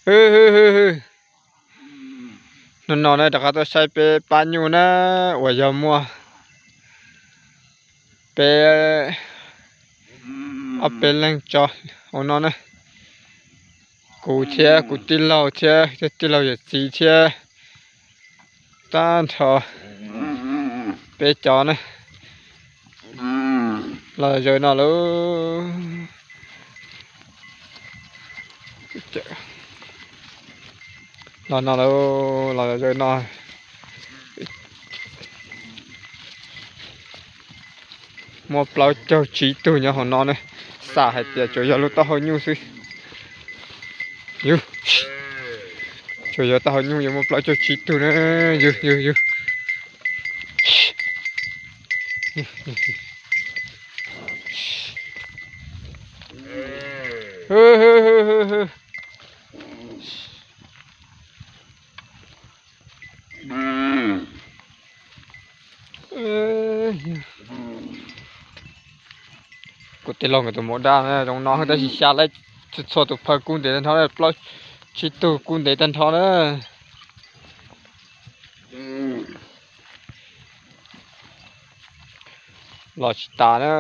Hwj, hwj, hwj, hwj. Hnub no ne rov qab tuaj saib peb pab nyuj na, uas yog muaj peb ob peb leeg tso hauv no na. Kuv thiab kuv tij laug thiab tij laug yawm txiv thiab tag nrho peb cov na. Los zaws no lauj. Los no lauj, los zaws no. Muaj plaub caug tsib tug nyob hauv no ne. Xam hais tias tsuas yog lub taub hau nyuj xwb. Yus, tsuas yog taub hau nyuj yuav muaj plaub caug tsib tug na. Yus, yus, yus. Kuv tij laug nkawd tus maum daj zoo no tab sis xya lawm, txhua tus phaw kub ntev tag nrho, plaub tsib tug kub ntev tag nrho na. Los tsis tas na.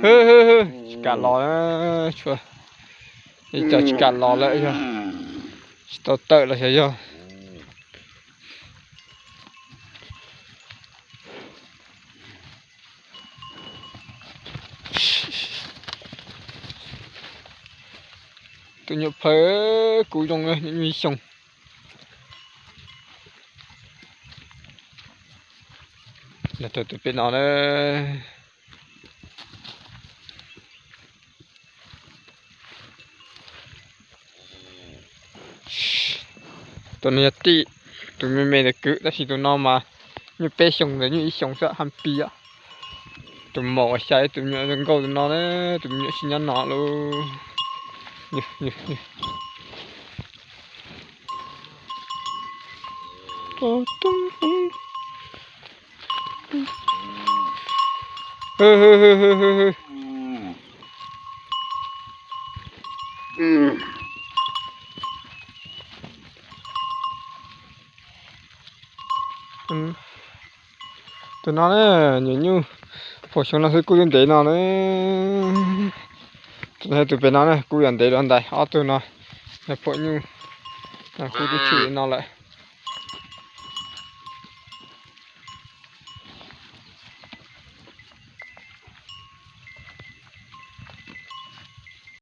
Tsis kam los na, tshuav ib co tsis kam los lawm, yog tsis tau tawm los xyov yog. Tus nyuam phaw kub zoo, nyuam ib xyoos. Los rau tus pem no na. Tus no yog tij, tus me me ntawd kwv, tab sis tus no mas nyuam peb xyoos ntawd nyuam ib xyoos xwb, haj pis os. Tus maum uas xya ib tus me nyuam zoo nkauj tus no na, tus me nyuam sib nyob no lauj. Tus no na, nyuam nyuj phaum xyoo no xwb kub twb ntev no na. Tus no, tus pem no na kub yuav ntev dua ntais, ob tug no yog phaum nyuj, kub twb tshwm li no lawm.